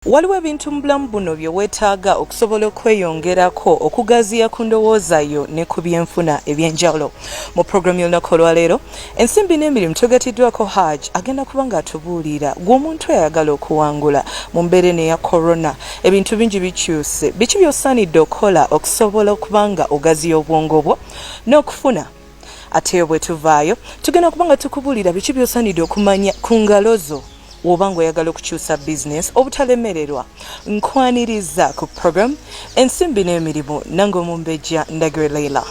Waliwo ebintu mu bulamu buno bye weetaaga okusobola okweyongerako okugaziya ku ndowooza yo ne ku byenfuna eby'enjawulo. Mu pulogulaamu y'olunaku olwaleero, Ensimbi n'Emirimu tugatiddwako Hajj agenda kuba ng'atubuulira gwe omuntu ayagala okuwangula mu mbeera eno eya Corona. Ebintu bingi bikyuse, biki by'osaanidde okukola okusobola okuba nga ogaziya obwongo bwo n'okufuna? Ate bwe tuvaayo tugenda kuba nga tukubuulira biki by'osaanidde okumanya ku ngalo zo woba nga oyagala okukyusa bizinesi obutalemererwa. Nkwaniriza ku program Ensimbi n'Emirimu nange Omumbejja Ndagire Leila.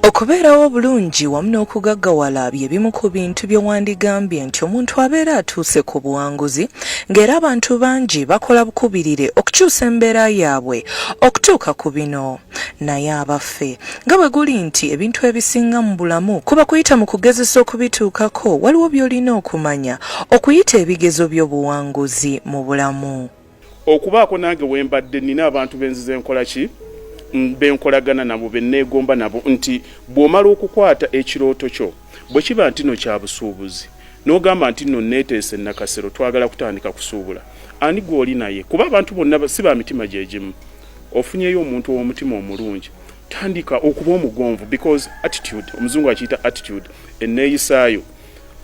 Okubeerawo obulungi wamu n'okugaggawala bye bimu ku bintu bye wandigambye nti omuntu abeera atuuse ku buwanguzi ng'era abantu bangi bakola bukubirire okukyusa embeera yaabwe okutuuka ku bino. Naye abaffe, nga bwe guli nti ebintu ebisinga mu bulamu kuba kuyita mu kugezesa okubituukako, waliwo by'olina okumanya okuyita ebigezo by'obuwanguzi mu bulamu. Okubaako nange we mbadde nnina abantu be nzize nkola ki, be nkolagana nabo, be nneegomba nabo nti bw'omala okukwata ekirooto kyo, bwe kiba nti nno kya busuubuzi, n'ogamba nti nno nneeteese Nakasero twagala kutandika kusuubula, ani gw'oli naye? Kuba abantu bonna si ba mitima gye gimu. Ofunyeyo omuntu ow'omutima omulungi, tandika okuba omugonvu because attitude, omuzungu akiyita attitude, enneeyisaayo.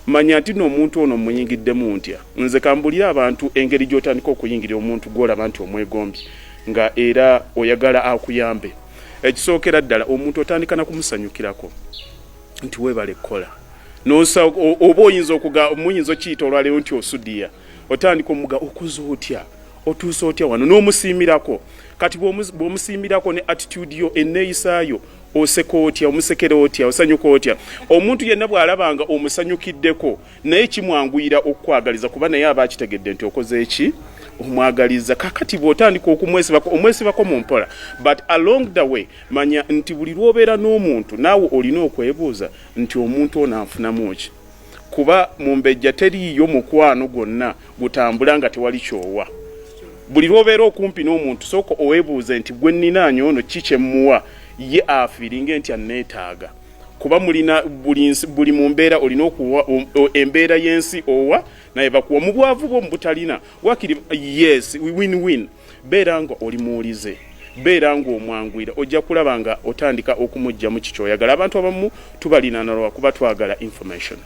Manya nti nno omuntu ono mmuyingiddemu ntya. Nze kambulire abantu engeri gy'otandika okuyingira omuntu gw'olaba nti omwegombye nga era oyagala akuyambe. Ekisookera ddala omuntu otandika na kumusanyukirako nti weebale kukola. Nosa oba oyinza okuga muyinza okiyita olwaleero nti osudiya. Otandika omuga okoze otya? Otuuse otya wano? N'omusiimirako. Kati bw'omusiimirako ne attitude yo, enneeyisa yo, oseka otya, omusekera otya, osanyuka otya. Omuntu yenna bw'alaba nga omusanyukiddeko naye kimwanguyira okukwagaliza kuba naye aba akitegedde nti okoze eki omwagaliza. Kakati bw'otandika okumwesibako, omwesibako mu mpola, but along the way manya nti buli lw'obeera n'omuntu naawe olina okwebuuza nti omuntu ono anfunamu ki, kuba mumbejja teriiyo mukwano gwonna gutambula nga tewali kyowa. Buli lw'obeera okumpi n'omuntu sooka owebuuze nti gwe nninaanye ono ki kye mmuwa ye afiiringe nti anneetaaga, kuba mulina buli, buli mu mbeera olina okuwa embeera y'ensi owa naye bakuwa mu bwavu bwo mu butalina wakiri. Yes, win win. Beera nga oli muwulize, beera ng'omwanguyira, ojja kulaba nga otandika okumuggyamu kikyoyagala. Abantu abamu tubalinaana lwakuba twagala information,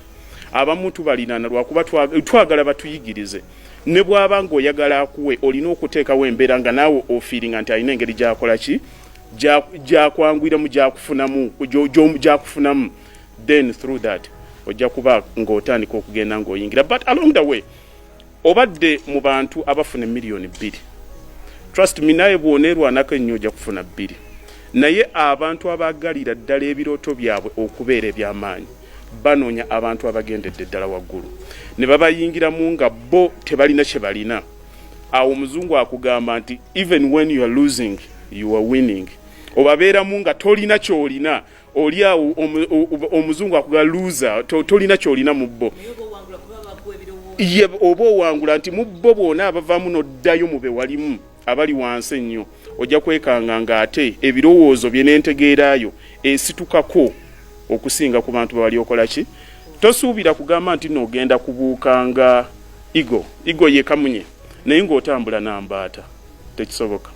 abamu tubalinaana lwakuba twagala batuyigirize. Ne bw'aba ng'oyagala akuwe, olina okuteekawo embeera nga naawe ofiiringa nti alina engeri gy'akola ki gyakwanguyiramu, gyakufunamu, then through that ojja kuba ng'otandika okugenda ng'oyingira. But along the way obadde mu bantu abafuna 2 million, trust me, naye bw'oneerwanako ennyo ojja kufuna bbiri. Naye abantu abaagalira ddala ebirooto byabwe okubeera eby'amaanyi banoonya abantu abagendedde ddala waggulu ne babayingiramu nga bo tebalina kye balina. Awo omuzungu akugamba nti even when you are losing, you are winning. Obabeeramu nga tolina ky'olina, oli awo omuzungu akugamba loser, tolina ky'olina mu bo ye oba owangula nti mu bo bwona abavaamu n'oddayo mu be walimu abali wansi ennyo, ojja kwekanga ng'ate ebirowoozo bye n'entegeeraayo esitukako okusinga ku bantu bawali okola ki. Tosuubira kugamba nti noogenda kubuuka nga eagle, eagle ye kamunye, naye ng'otambula nambaata, tekisoboka.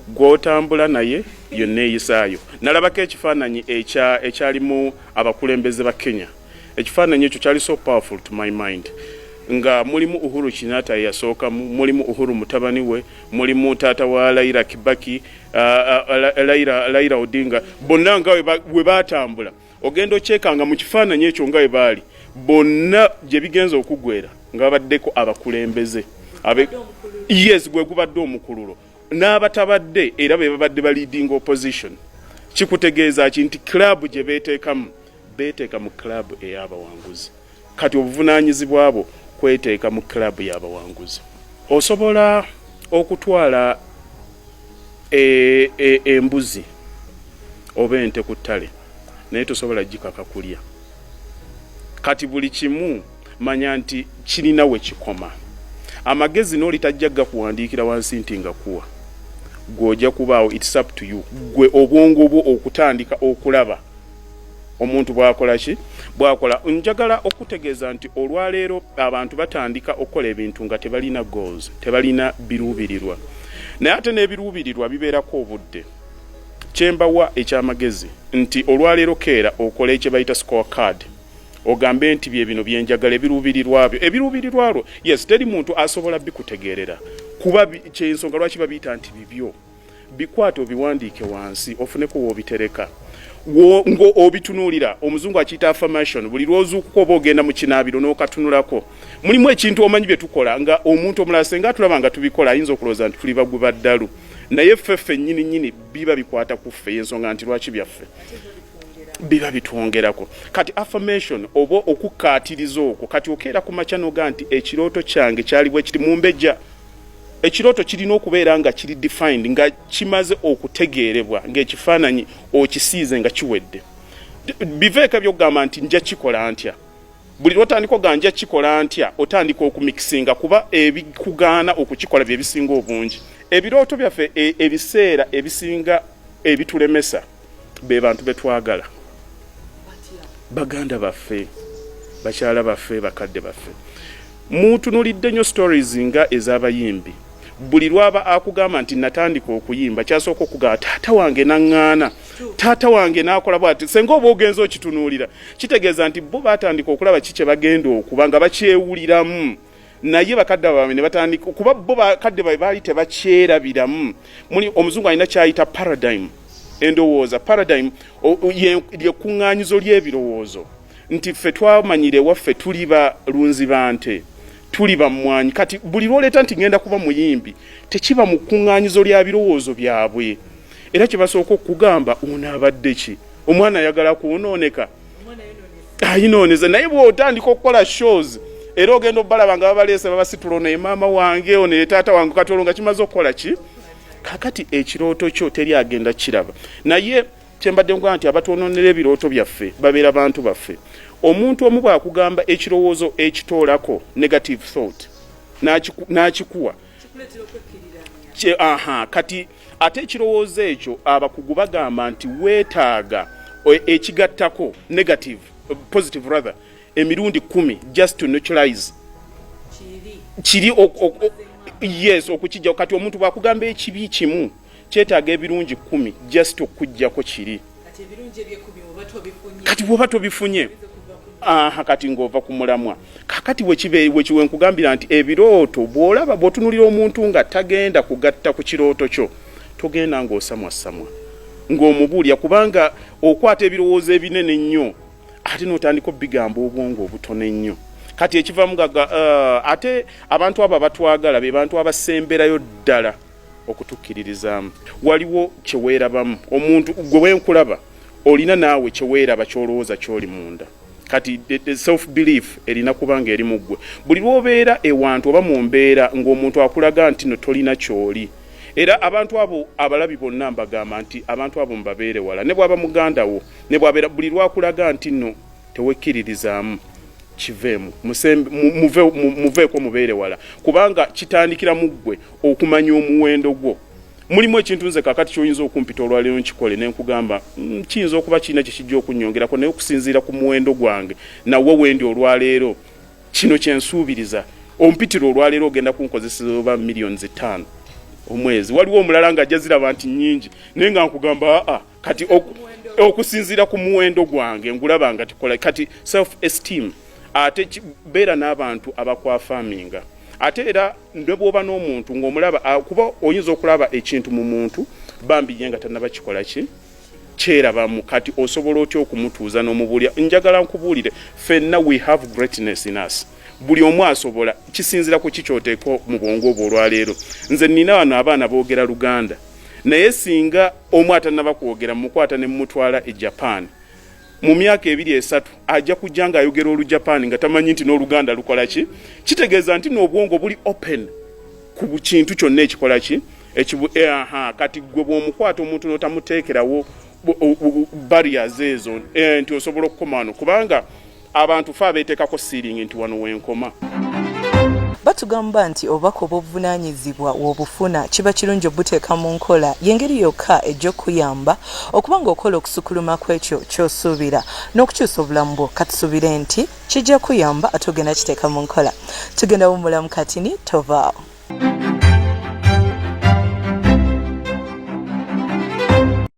Gw'otambula naye yonna eyisaayo. Nalabako ekifaananyi ekyalimu abakulembeze ba Kenya. Ekifaananyi ekyo kyali so powerful to my mind, nga mulimu Uhuru Kenyatta yasookamu, mulimu Uhuru mutabani we, mulimu taata wa Raila Kibaki, Raila Odinga, bonna nga we batambula. Ogenda okyekanga mu kifaananyi ekyo nga we baali bonna gye bigenza okuggwera nga babaddeko abakulembeze. Yes, gwe gubadde omukululo n'abatabadde era be babadde ba leading opposition. Kikutegeeza ki? Nti club gye beeteekamu, beeteeka mu club ey'abawanguzi. Kati obuvunaanyizibwa bwo kweteeka mu club y'abawanguzi. Osobola okutwala embuzi oba ente ku ttale, naye tosobola gikaka kulya. Kati buli kimu manya nti kirina we kikoma. Amagezi n'oli tajja gakuwandiikira wansi nti nga kuwa gwe ojja kubaawo. It's up to you, gwe obwongo bwo okutandika okulaba omuntu bw'akola ki. Bwakola, njagala okutegeeza nti olwaleero abantu batandika okukola ebintu nga tebalina goals, tebalina biruubirirwa, naye ate n'ebiruubirirwa bibeerako obudde. Kyembawa ekyamagezi nti olwaleero keera okole kye bayita score card, ogambe nti bye bino byenjagala, ebiruubirirwa byo, ebiruubirirwa lwo. Yes, teri muntu asobola bikutegeerera, kuba kyensonga lwaki babiyita nti bibyo. Bikwate, obiwandiike wansi, ofuneko w'obitereka ngo obitunuulira. Omuzungu akiyita affirmation. Buli lwozuukuka oba ogenda mu kinaabiro n'okatunulako, mulimu ekintu omanyi bye tukola nga omuntu omulala senga atulaba nga tubikola ayinza okulowooza nti tuli bagwi ba ddalu, naye ffe ffe nnyini nnyini biba bikwata ku ffe. Yensonga nti lwaki byaffe biba bitwongerako. Kati affirmation oba okukkaatiriza okwo, kati okeera ku makya noga nti ekirooto kyange kyali bwe kiri. Mumbejja, ekirooto kirina okubeera nga kiri defined, nga kimaze okutegeerebwa, ng'ekifaananyi okisiize nga kiwedde. Biveeko ebyokugamba nti nja kikola ntya. Buli lwotandika oga nja kikola ntya, otandika okumikisinga, kuba ebikugaana okukikola bye bisinga obungi. Ebirooto byaffe ebiseera ebisinga ebitulemesa be bantu betwagala, baganda baffe, bakyala baffe, bakadde baffe. Mutunulidde nnyo stories nga ez'abayimbi. Buli lwaba akugamba nti natandika okuyimba, kyasooka okugamba, "Taata wange naŋŋaana, taata wange n'akola bwati." Senga oba ogenza okitunuulira, kitegeeza nti bo batandika okulaba ki kye bagenda okuba nga bakyewuliramu, naye bakadde baabwe ne batandika kuba bo bakadde baabwe baali tebakyerabiramu. Muli omuzungu alina kyayita paradigm, endowooza. Paradigm lyekuŋŋaanyizo ly'ebirowoozo nti ffe twamanyire ewaffe tuli balunzi ba nte, tuli bammwanyi. Kati buli lwoleeta nti ngenda kuba muyimbi, tekiba mu kuŋŋaanyizo lya birowoozo byabwe, era kye basooka okugamba, "Ono abadde ki? Omwana ayagala kwonooneka, ayinooneza." Naye bw'otandika okukola shows, era ogenda obalaba nga babaleese, babasitula, "Ono ye maama wange, ono ye taata wange." Kati olwo nga kimaze okukola ki? Kakati ekirooto kyo teri agenda kiraba. Naye kyembadde nkugaa nti abatwononera ebirooto byaffe babeera bantu baffe. Omuntu omu bw'akugamba ekirowoozo ekitoolako, negative thought, n'akikuwa, aha, kati ate ekirowoozo ekyo abakugu bagamba nti weetaaga ekigattako negative, positive rather, emirundi 10 just to neutralize kiri, yes, okukijja. Kati omuntu bwakugamba ekibi kimu, kyetaaga ebirungi 10 just okujjako kiri. Kati bwoba tobifunye, aha, kati ng'ova ku mulamwa. Kakati wekiwe nkugambira nti ebirooto, bw'olaba bw'otunulira omuntu nga tagenda kugatta ku kirooto kyo, togenda ng'osamwasamwa ng'omubuulya, kubanga okwata ebirowoozo ebinene ennyo ate n'otandika obigamba obwongo obutono ennyo. Kati ekivamu gaga ate abantu abo abatwagala be bantu abasemberayo ddala okutukkiririzaamu. Waliwo kyeweerabamu omuntu gwe wenkulaba olina naawe kyeweeraba, kyolowooza kyoli munda. Kati self belief erina kuba nga eri mu ggwe. Buli lwobeera ewantu oba mu mbeera ng'omuntu akulaga nti no tolina kyoli, era abantu abo abalabi bonna mbagamba nti abantu abo mubabeere wala, ne bwaba muganda wo, ne bwabeera. Buli lwakulaga nti nno tewekkiririzaamu, kiveemu, muveeko, mubeere wala, kubanga kitandikira mu ggwe okumanya omuwendo gwo. Mulimu ekintu nze kakati kyoyinza okumpita olwaleero nkikole nenkugamba, kiyinza okuba kirina kyekijja okunyongerako, naye okusinziira ku muwendo gwange nawe wendi olwaleero, kino kyensuubiriza. Ompitira olwaleero ogenda kunkozeseza oba miliyoni 5 omwezi, waliwo omulala nga ajja ziraba nti nyingi, naye nga nkugamba aa. Kati okusinziira ku muwendo gwange ngulaba nga tikola. Kati self esteem, ate beera n'abantu abakwaffirminga. Ate era ne bw'oba n'omuntu ng'omulaba, kuba oyinza okulaba ekintu mu muntu bambi ye nga tannaba kikola ki kyerabamu. Kati osobola otya okumutuuza n'omubuulira, "Njagala nkubuulire, ffenna we have greatness in us, buli omu asobola"? Kisinzira ku ki kyoteeka mu bwongo obwo. Olwaleero nze nina wano abaana boogera Luganda, naye singa omu atannaba kwogera mukwata ne mumutwala e Japan, mu myaka 2 3 ajja kujja ng'ayogera Olujapaani nga tamanyi nti n'Oluganda lukola ki. Kitegeeza nti n'obwongo buli open ku kintu kyonna ekikola ki aha. Kati gwe bw'omukwata omuntu n'otamuteekerawo barriers ezo, nti osobola okukoma wano, kubanga abantu fe abeeteekako ceiling nti wano wenkoma. Batugamba nti obubaka obw'obuvunaanyizibwa w'obufuna kiba kirungi obuteeka mu nkola, y'engeri yokka ejja okukuyamba okuba ng'okola okusukuluma kw'ekyo ky'osuubira n'okukyusa obulamu bwo. Katusuubire nti kijja kukuyamba ate ogenda kiteeka mu nkola. Tugenda wummulamu katini, tovaawo.